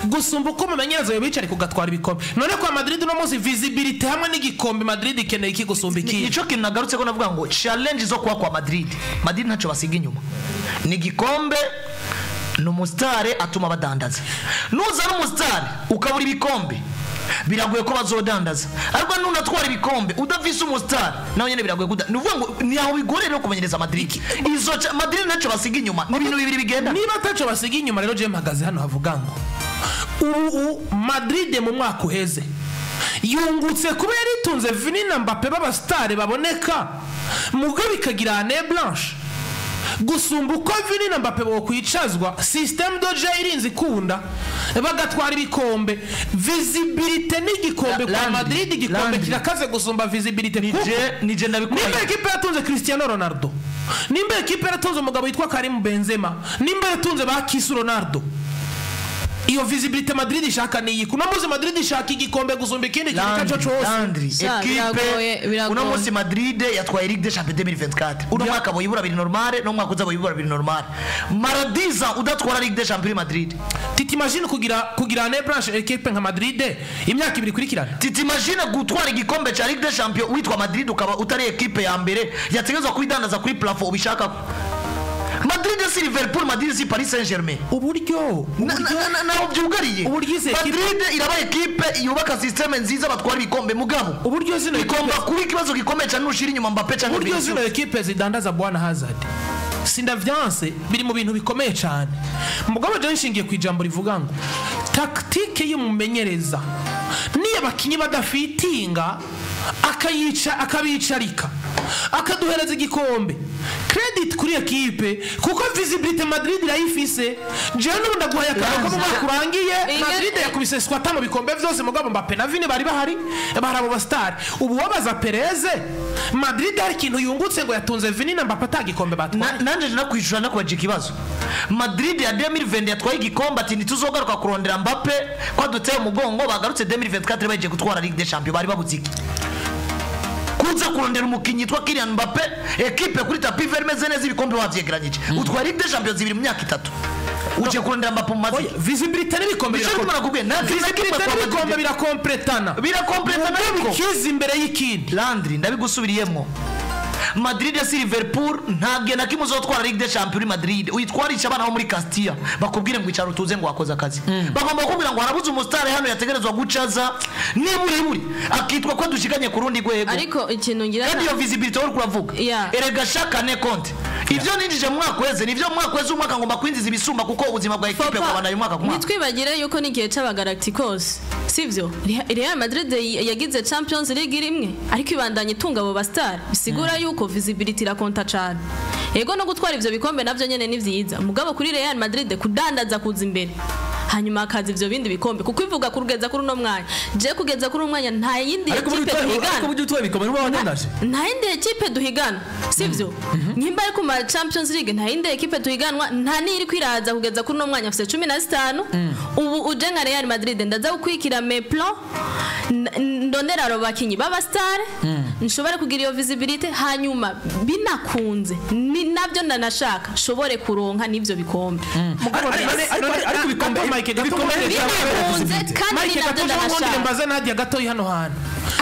gusumba uko umumenyereza yobicara kugatwara ibikombe. None kwa Madrid no munsi visibilité hamwe n'igikombe Madrid ikeneye iki gusumba iki? Nico kintu nagarutse ko navuga ngo challenge zo kuba kwa Madrid, Madrid ntaco basiga inyuma, ni igikombe, ni umusitare atuma badandaza. Nuzana umusitare ukabura ibikombe biragoye ko bazodandaza, ariko nunatwara ibikombe udafise umusitare nawe nyene biragoye kuda. Ni ukuvuga ngo ni aho bigoreye rero kumenyereza Madrid. Izo Madrid ntaco basiga inyuma, ni ibintu bibiri bigenda. Niba ataco basiga inyuma rero je mpagaze hano havuga ngo ubu Madrid mu mwaka uheze yungutse kubera itunze Vini na Mbappe b'abasitare baboneka, mugo bikagira année blanche gusumba uko Vini na Mbappe bokwicazwa système doje irinze ikunda bagatwara ibikombe. Visibilité n'igikombe kwa Madrid, igikombe kirakaze gusumba visibilité. Nije ndabikora. Nimba ekipe yatunze Cristiano Ronaldo, nimba ekipe yatunze umugabo witwa Karim Benzema, nimba yatunze ba Cristiano Ronaldo, iyo visibilité Madrid ishaka ni iyi. Kuno muzi Madrid ishaka igikombe gusumba ikindi kintu cyo cyose. Landry, ekipe uno musi Madrid yatwaye Ligue des Champions 2024. Uno mwaka boyibura biri normale, no mwaka uza boyibura biri normale. Maradiza udatwara Ligue des Champions Madrid. Titi imagine kugira année blanche ekipe nka Madrid imyaka ibiri kurikirana. Titi imagine gutwara igikombe cha Ligue des Champions witwa Madrid ukaba utari ekipe ya mbere yategezwa kwidandaza kuri plafond ubishaka. Madrid si Liverpool, Madrid si Paris Saint-Germain. Uburyo naho byugariye. Madrid iraba ekipe yubaka systeme nziza batwara ibikombe, mugabo uburyo zino bikomba kuba ikibazo gikomeye cyane ushira inyuma Mbappe cyangwa uburyo zino ekipe zidandaza bwana Hazard. Sindavyanse biri mu bintu bikomeye cyane. Mugabo je nshingiye ku ijambo rivuga ngo tactique y'umumenyereza niyo abakinyi badafitinga akayica akabicarika akaduhereza igikombe, credit kuri ekipe kuko visibilité Madrid irayifise. Jewe n'ubu ndaguhaye akantu ko mu mwaka urangiye Madrid yakubise squat mu bikombe vyose, mugabo Mbappe na Vini bari bahari, bari abo bastar. Ubu wabaza Perez, Madrid hari ikintu yungutse ngo yatunze Vini na Mbappe atagikombe batwaye. Nanje nakwishura nakubaje ikibazo. Madrid ya 2020 yatwaye igikombe ati ntituzogaruka kurondera Mbappe kwa duteye umugongo, bagarutse 2024 bagiye gutwara Ligue des Champions bari babuze iki? Kuza kurondera umukinyi yitwa Kylian Mbappe, ekipe kuri tapis vert imeze neza ibikombe wavyegeranyije, utwara Ligue des Champions zibiri mu myaka itatu, uje kurondera Mbappe mu mazi. Visibilité n'ibikombe birakompletana, birakompletana ariko kiza imbere y'ikindi. Landry ndabigusubiriyemwo, Madrid si Liverpool ntabwo na kimwe uzotwara Ligue des Champions Madrid uyitwarisha abana bo muri Castilla bakubwire ngo icara utuze ngo wakoze akazi. Bagomba kukubwira ngo harabuze umustar hano yategerezwa gucaza niburi akitwa ko dushikanye ku rundi rwego. Ariko ikintu ngira kandi iyo visibility uri kuravuga erega shaka ne konte ivyo ninjije mu mwaka weze nivyo mu mwaka weze umwaka ngomba kwinjiza ibisumba kuko ubuzima bwa ekipe bwabana uyu mwaka ku mwaka. Nitwibagire yuko n'igihe c'abagalacticos sivyo Real Madrid yagize Champions League rimwe ariko ibandanye itunga abo bastar, bisigura yuko visibility irakonta cyane. Yego no gutwara ivyo bikombe navyo nyene ni vyiza, mugabo kuri Real Madrid kudandaza kuza imbere hanyuma akaza ivyo bindi bikombe kuko ivuga kurugeza kuri uno mwanya. Je kugeza kuri umwanya nta yindi ekipe duhigana, nta yindi ekipe duhigana sivyo nyimba ari ku ma Champions League nta yindi ekipe duhiganwa, nta niri kwiraza kugeza kuri uno mwanya afise 15. Ubu uje nka Real Madrid ndaza gukwikira mes plans ndondera abo bakinyi baba star nshobora kugira iyo visibility, hanyuma binakunze ni nabyo ndanashaka nshobore kuronka n'ivyo bikombe. Ariko bikombe binakunze kandi nabyo ndanashaka. Mbaze Nadia gato hano hantu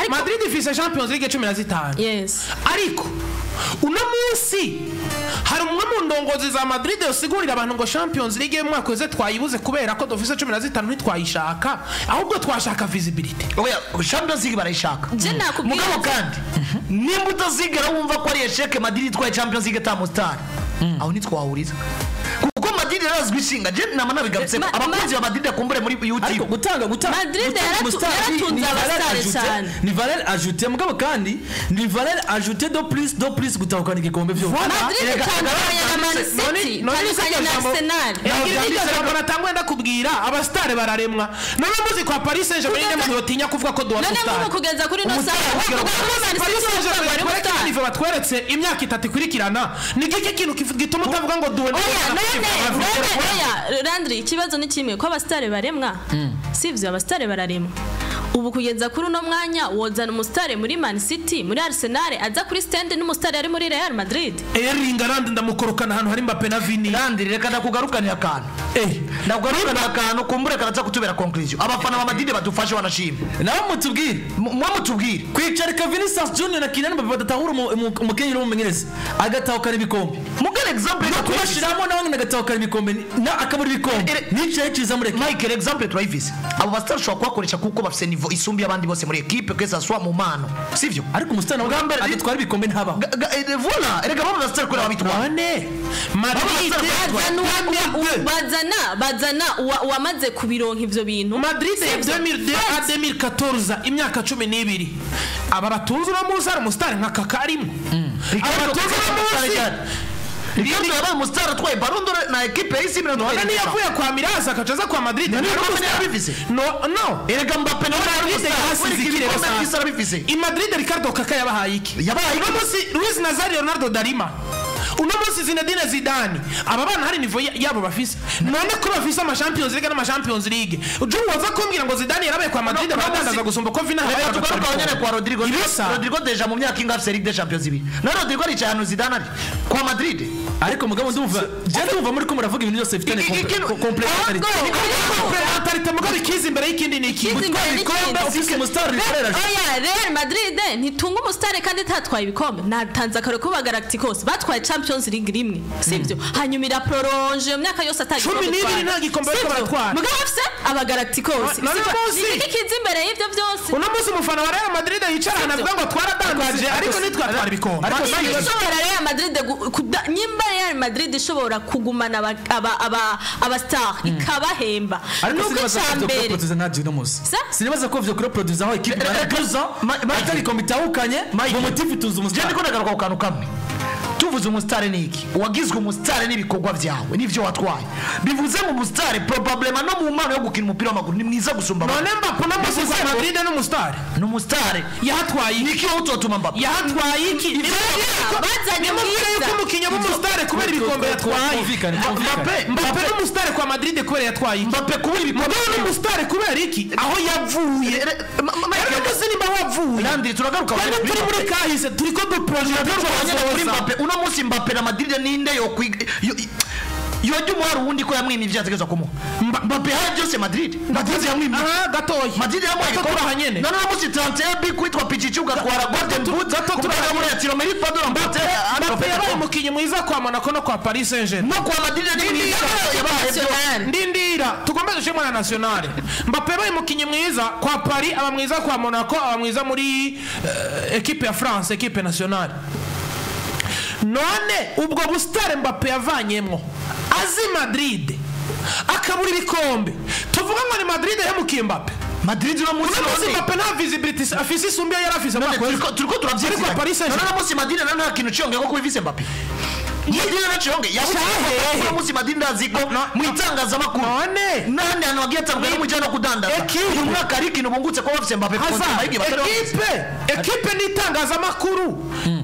Madrid ifise Champions League 15. Yes. Ariko uno munsi hari umwe mu ndongozi za Madrid yosigurira abantu ngo Champions League y'umwaka weze twayibuze kubera ko dufise 15 ntitwayishaka, ahubwo twashaka visibility. Oya, Champions League barayishaka. Mugabo kandi nimba utazigera wumva ko ari esheke Madrid itwaye Champions League ta mustar, aho nitwahuriza. Kuko Madrid yarazwi ishinga, je nama nabigarutse abakunzi ba Madrid akumbure muri YouTube. Ariko gutanga Madrid yaratunze abastare cyane. Ni valeur ajoutée mugabo kandi ni valeur ajoutée de plus gutahukana igikombe byo. Madrid itandukanye na Man City, itandukanye na Arsenal. Ijambo natangwe ndakubwira abastare bararemwa. None muzi kwa Paris Saint-Germain ni umuntu yotinya kuvuga ko duwa star. None kugeza kuri no saha Paris Saint-Germain batweretse imyaka itatu ikurikirana, ni giki kintu gituma utavuga ngo duwe? Oya, Landry, ikibazo ni kimwe ko abastare baremwa, sivyo? Abastare bararemwa. Ubu kugeza kuri uno mwanya wozana umusitari muri Man City, muri Arsenal, aza kuri stand n'umusitari ari muri Real Madrid. Erling Haaland ndamukorokana ahantu hari Mbappe na Vini. Landry, reka ndakugarukanira akantu. Ndakugarukanira akantu kumbure karaza kutubera conclusion. Abafana ba Madrid badufashe wanashima. Nawe mutubwire. Mwe mutubwire. Kwicarika Vinicius Junior na Kylian Mbappe badatahura umukenyero w'umumenyereza agatahukana ibikombe. Mugere example no kubashiramo nawe nyine agatahukana ibikombe na akabura ibikombe. Nicaye ciza muri equipe. Michael, example turayivise. Abo bastar ushobora kubakoresha kuko bafise niveau isumbi abandi bose muri equipe, que ça soit mu mano. Sivyo? Ariko umustar nawe adatwara ibikombe ntabaho. Voilà, erega babo bastar kuri abitwara. None Madrid bazana uwamaze kubironka ivyo bintu. Madrid ya 2002 à 2014, imyaka 12. Aba batunze uno munsi ari umusitari nka Kaka arimo. Aba batunze uno munsi Ricardo yabaye umusitari atwaye Ballon d'Or na equipe ya AC Milan. None niyo yavuye kwa Miraz akaca aza kwa Madrid. None ibikombe yarabifise. No no. Erega Mbappe nawe yari Madrid umusitari. yahasize ikirere Ibikombe sasa. by'isi arabifise. I Madrid Ricardo Kaka yabahaye iki? Yabahaye iki? Uno munsi Luis Nazario Leonardo Darima. Uno munsi Zinedine Zidane. Aba bana hari niveau yabo bafise. None ko bafise ama Champions League n'ama Champions League. Uje waza kumbwira ngo Zidane yarabaye kwa Madrid No, no, abadandaza gusumba ko Vina Reka habaye tugaruke aho nyene kwa Rodrigo. Ibisa. Rodrigo deja mu myaka ingahe afise Ligue des Champions ibiri. Na Rodrigo aricaye ahantu Zidane ari kwa Madrid. Ariko mugabo ndumva je ndumva muri ko muravuga ibintu byose bifitanye complementarity. Complementarity mugabo ikiza imbere y'ikindi ni iki? Ikiza imbere Gutwara ibikombe n'ikindi. ufise umustar bikorera. Oya, Real Madrid ntitunga umusitari kandi itatwaye ibikombe. Natanze akarore kuba Galacticos batwaye Champions League rimwe, sivyo? Hanyuma iraprolonge iyo myaka yose ata gikombe 12 itwara. nta gikombe bariko Sivyo? baratwara. Mugabo bafise aba Galacticos. Na- na Sivyo? uno munsi- Ni iki kiza imbere y'ivyo byose? Uno munsi umufana wa Real Madrid yicara ahantu avuga ngo twaradandaje ariko ntitwatwara ibikombe. Ariko Nimba ishobora Real Madrid nimba Real Madrid ishobora kugumana aba star ikabahemba. Ariko Nuko sinibaza ko vyo icambere kuproduza nta uno munsi. Sa? Sinibaza ko vyo kuproduza aho equipe imara 12 ans atari ikombe itahukanye ngo motif ituze Je umustar. ndiko ndagaruka ku kantu kamwe. Tuvuze umusitari ni iki? Uwagizwe umusitari n'ibikorwa byawe n'ivyo watwaye. Bivuze mu musitari probablement no mu mpano yo gukina umupira w'amaguru ni mwiza gusumba abandi. None Mbappe uno munsi kwa Madrid ni umusitari. Ni umusitari. Yahatwaye iki? Niki wowe utotuma Mbappe? Yahatwaye iki? Bazanye Nimubwire mwiza. yuko umukinnyi aba umusitari kubera ibikombe yatwaye. Twumvikane, twumvikane. Mbappe Mbappe ni umusitari kwa Madrid kubera yatwaye iki? Mbappe kubura ibikombe. Mugabo ni umusitari kubera iki? Aho yavuye. Michael, Ariko sinimba wavuye. Landry, turagaruka Twebwe kuri turi muri Mbappe. kahise turiko duproje Turagaruka nyene kuri Mbappe. Uno munsi Mbappe na Madrid ninde yojya umuhari uwundi ko yamwimye ivyo yategerezwa kumuha. Mbappe yahaye byose Madrid. Madrid yamwimye. Aha gatoya. Madrid yamuhaye Gato ibikombe. turaha nyene. None uno munsi 31 bi kwitwa Pichichi ugatwara Golden Boot. Gato turaha muri ya Tiro Mérite pas de remporter. Mbappe yabaye umukinnyi mwiza kwa Monaco no kwa Paris Saint-Germain. No kwa Madrid ni mwiza yabaye byose. National. Ndindira tugombe dushimwe na National. Mbappe yabaye umukinnyi mwiza kwa Paris, aba mwiza kwa Monaco, aba mwiza muri equipe ya France, equipe nationale. None ubwo busitare Mbappe yavanyemwo azi Madrid akabura ibikombe, tuvuga ngo ni Madrid yahemukiye Mbappe. Madrid uno munsi Uno munsi none Mbappe nta visibility afise isumbi yari afise mu mwaka turiko turiko Ariko Paris turavyizira. Saint-Germain- None uno munsi Madrid nta nta kintu ciyongeye ko kubivise Mbappe. Madrid nta ciyongeye. Yabuze Cyahehe. uno munsi Madrid ndazi ko mu itangazamakuru None n'ahandi hantu hagiye hatandukanye no mu no kudandaza. Equipe. Uyu mwaka hari ikintu bungutse kuba bafise Mbappe kuko Hazard, bayibwiye batari bafise. ekipe ekipe n'itangazamakuru,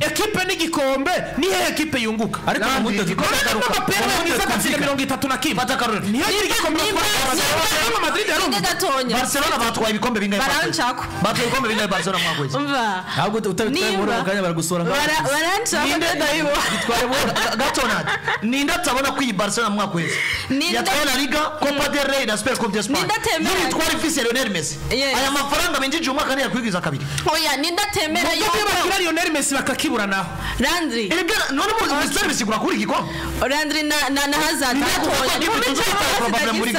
ekipe n'igikombe, nihe ekipe yunguka? Ariko Landry, mu igikombe None garuka. Mbappe yabaye mwiza agatsinda 31. Fata akarorero. Niyo agira igikombe atwara Madrid yarunguka. Gatonya. Barcelona batwaye ibikombe bingahe? Barancako. Batwaye ibikombe bingahe Barcelona mwaka wese? Umva. Ntabwo utabitwaye buhoro mu kanya baragusora ngaho. Barancako ndabibona. Bitware buhoro. Gatonad ninde atabona ko iyi Barcelona mu mwaka wese Ninde- yatwaye La Liga, Copa del Rey na Super Coupe d'Espagne. Ninde atemera- Nibitwara ifise Lionel Messi. Yes. Aya mafaranga binjije umwaka ntiyakwigiza kabiri. Oya, ninde atemera Mbappe yuko bakira Lionel Messi bakakibura naho. Landry Erega none mu Messi bisigura kuri igikombe. Landry na Hazard Ninde gatonya. kuko Ni ikipe probably muri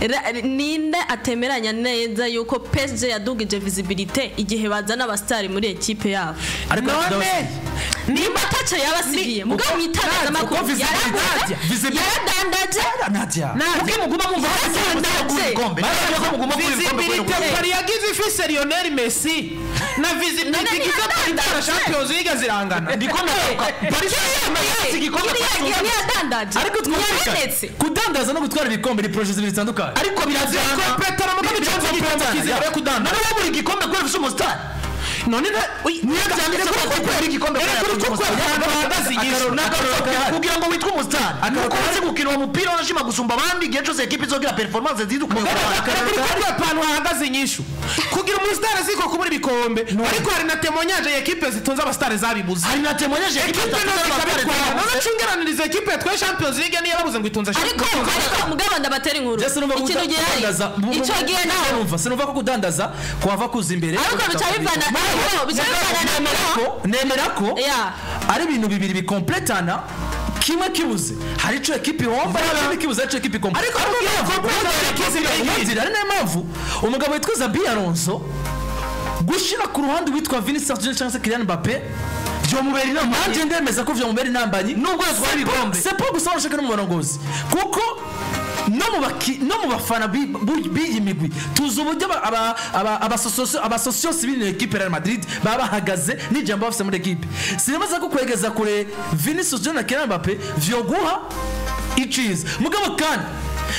Ra- Ninde atemeranya neza yuko PSG yadugije visibilité igihe bazana abastari muri ekipe yabo? Ariko None Nimba ataco yabasigiye mugabo mu itangazamakuru Kuko visibility- yaraguze, visibility- yaradandaje. Nadia. Kuki muguma mumva kuri igikombe? Ntabwo muguma kuri igikombe kubera visibilité ubu. Paris yagize ifise Lionel Messi na visibilité None igize Paris itwara ntiyadandaje. Champions League zirangana. Ndiko ndagaruka. Paris Saint-Germain igikombe Kiriya gihe ntiyadandaje. Ariko twumvikane. Ntiyabonetse. Kudandaza no gutwara ibikombe ni projet zibiri zitandukanye. Ariko birajyana. Kompetana mugabo igikombe kiza imbere yo kudandaza. None wabura igikombe kubera ufise umusitari. None Niyo byanditse ko kubura igikombe kugira ngo witwe umustar, nuko uzi gukina uwo mupira urashima gusumba abandi igihe cyose ekipe izogira performance nziza ukayobora abandi. Ahantu hahagaze inyishu kugira umusitari ziko kubura ibikombe, ariko hari na témoignage ya ekipe zitunze abasitari zabibuze. Hari na témoignage ya ekipe ekipe zitunze nazo abasitari zikabitwara. zabibuze. None cungeraniriza ekipe yatwaye Champions League niyo yababuze ngo itunze. Ariko mugabo ndabatera inkuru. Je sinumva ko Ikintu gihari kudandaza icyo gihe nawe sinumva sinumva ko kudandaza kwava kuza imbere. Ariko bica bivana, ariko bica bivana na Nemera ko Yeah. ari ibintu bibiri bikompletana, kimwe kibuze hari ico ekipe ihomba, ikindi kibuze hari ico ekipe ikomba. Ariko Umvira, ari nayo mpamvu umugabo witwa Xabi Alonso gushira ku ruhande witwa Vinicius Junior cyangwa se Kylian Mbappe Vyomubera inama. Nanjye ndemeza ko vyomubera inambanyi nubwo yatwara ibikombe. C'est pas gusa warashaka no mu barongozi, kuko no mu bafana b'iyi migwi tuzi uburyo abasosiyos b'ino ekipe Real Madrid baba bahagaze n'ijambo bafise muri ekipe. Sinibaza ko kwegeza kure Vinicius Junior na Kylian Mbappe vyoguha iciza, mugabo kandi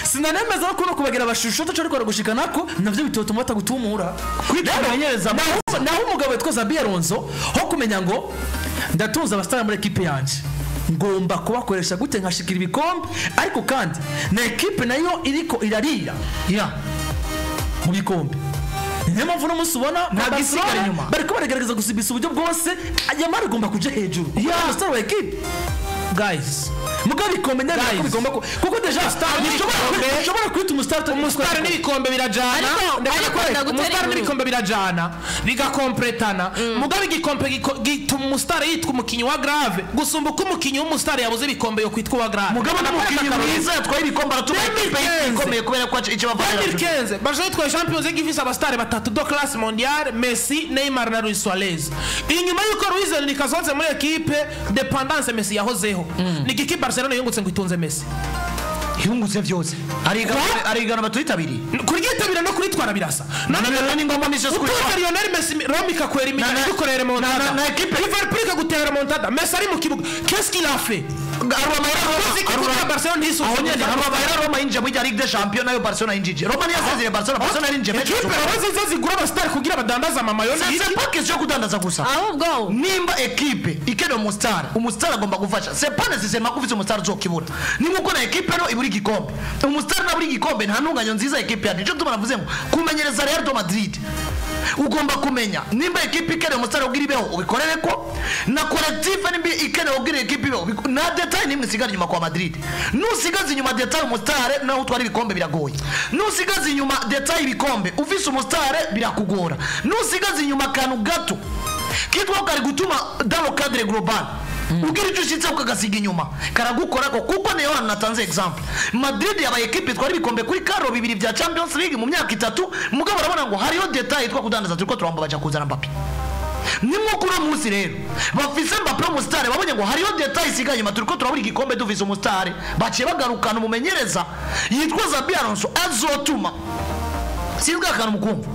sinanemeza ko no kubagira abashusho taco ariko baragushika nako navyo bitotuma batagutumura. Kwitamenyereza. Naho umugabo witwa Xabi Alonso ho kumenya ngo ndatunze abasitari muri ekipe yanje, ngomba kubakoresha gute nkashikira ibikombe, ariko kandi na ekipe nayo iriko irarira Yeah. mu bikombe. Niyo mpamvu uno munsi ubona Ntabwo Barcelona isigara inyuma. bariko baragerageza gusibisa uburyo bwose Yamal igomba kuja hejuru Yeah. umusitari wa ekipe. Guys, Mugabo ibikombe ndemera ko Guys. bigomba kuko déjà n'ibikombe- ushobora kwita umusitari umusitari n'ibikombe birajana. Ariko Ndakwereka, ndagutera umusitari inkuru. n'ibikombe birajana bigakompletana, mugabo igikombe gituma umusitari yitwa umukinnyi wa grave gusumba uko umukinnyi w'umusitari yabuze ibikombe yo kwitwa uwa grave. Mugabo n'umukinnyi mwiza yatwaye ibikombe aratuma ekipe 2015. ikomeye kubera ko icyo bavana. 2015 Barca yitwaye Champions League ifise abasitari batatu de classe mondiale: Messi, Neymar na Luis Suarez. Inyuma y'uko Luis Enrique asohotse muri ekipe, dépendance Messi yahozeho, ni igiki Barcelona yungutse ngo itunze Messi? Yungutse vyose, arigana batuyitabiriye. Kuryitabira no kuritwara birasa. None rero ni ngombwa misi yose Utunze kuritwara. Lionel Messi, Roma ikakwera imigani, igukorera remontada, na ekipe- Liverpool ikagutera remontada, Messi ari mu kibuga, qu'est-ce qu'il a fait? Arura amahera Roma, Uzi ko kugira Barcelona ntisubize. aho nyene arura amahera Roma yinjiye muri Ligue des Champions, nayo Barcelona yinjije. Roma ntiyasezereye Barcelona, Barcelona yarinjiye menshi. Ekipe rero ziza zigura abasitari kugira badandaze amamayo. C'est pas question yo kudandaza gusa. Ahubwo Nimba ekipe ikeneye umustar, umustar agomba gufasha. C'est pas nécessairement ko ufise umustar uzokibura. Ni nkuko na ekipe no ibura igikombe, umustar nabura igikombe nta ntunganyo nziza ekipe yacu. Nico gituma navuze ngo kumenyereza Real de Madrid ugomba kumenya nimba ekipe ikeneye umustar kugira ibeho ubikorere ko na collectif, nimba ikeneye kugira ekipe ibeho nta détail nimwe isigara inyuma kwa Madrid. Nusigaza inyuma détail umustar naho utwara ibikombe biragoye, nusigaza inyuma détail ibikombe ufise umustar birakugora, nusigaza inyuma akantu gato kitwa kari gutuma dans le cadre global ugira icyo ushyitse ukagasiga inyuma karagukora ko, kuko niyo hantu natanze exemple Madrid yabaye ekipe itwara ibikombe kuri karo bibiri bya Champions League mu myaka 3, mugabo urabona ngo hariho détail yitwa kudandaza, turiko turamba baja kuzana Mbappe. Ni nko uno munsi rero bafise Mbappe umusitari, babonye ngo hariho détail isigaye inyuma, turiko turabura igikombe dufise umusitari, baciye bagarukana umumenyereza yitwa Xabi Alonso azotuma, sinzi akantu mukumva,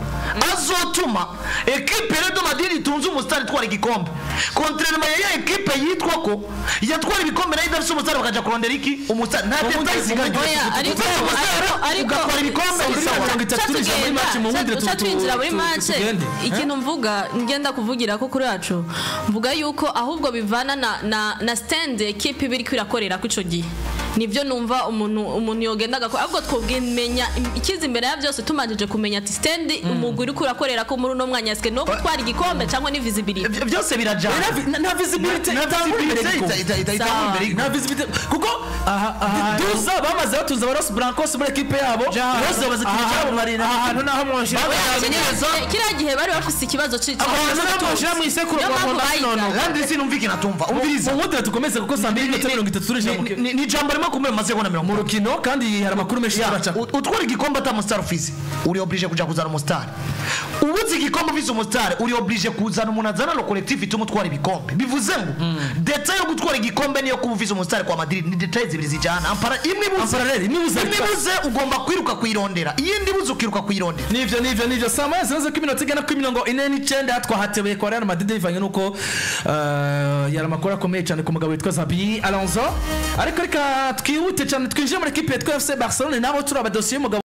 azotuma ekipe Real de Madrid itunze umusitari itwara igikombe, contrairement ya ekipe yitwa ko yatwara ibikombe nayo idafise umusitari, bakaja kurondera iki umusitari nta détail isigaye. Oya, ariko Ufise umusitari, ariko ugatwara ibikombe Kuri ni sawa. 30 turinjira muri match, mu wundi Uca twinjira muri match. tugende. Ikintu mvuga, ngenda kuvugira ko kuri yacu mvuga yuko ahubwo bivana na stand ekipe iba iriko irakorera ko ico gihe, nivyo numva umuntu yogenda agakora. Ahubwo twobwimenya ikiza imbere ya byose, tumanjije kumenya ati stand umugwi uriko urakorera ko muri uno mwanya sike no gutwara igikombe cyangwa ni visibility. Byose birajana. Nta visibility nta itangura imbere visibility y'igikombe. itangura imbere y'igikombe. Nta visibility kuko duza bamaze batuza ba Los Blancos muri ekipe yabo bose bamaze ikintu cyabo barina. Ahantu naho mwonshira Kiriya gihe bari bafise ikibazo c'ico. Ahantu naho mwonshira mu isekuru Niyo ngo mpamvu nkunda bayigaye. nono. Kandi sinumva natumva umviriza. Mu wundi tukomeze kuko saa 2:30 turinjira Ni ijambo rimwe kumwe mu masegonda 40. Mu rukino kandi hari amakuru menshi turaca. Utwara igikombe ata musitari ufise uri obligé kuja kuzana umusitari, ubuze igikombe ufise umusitari uri obligé kuzana umuntu azana lo collectif ituma utwara ibikombe. Bivuze ngo détail yo gutwara igikombe niyo kuba ufise umusitari kwa Madrid ni détail zibiri zijana ampara imwe ibuze En parallèle, imwe ibuze. Imwe ibuze ugomba kwiruka kuyirondera, iyindi ibuze ukiruka kuyirondera. Nivyo saa moya zimaze ko iminota igana kuri 49 twahatebeye kwa Real Madrid bivanye n'uko yari amakuru akomeye cyane ku mugabo witwa Xabi Alonso, ariko reka twihute cyane twinjire muri ekipe yitwa FC Barcelone nabo turi abadosiye y'umugabo.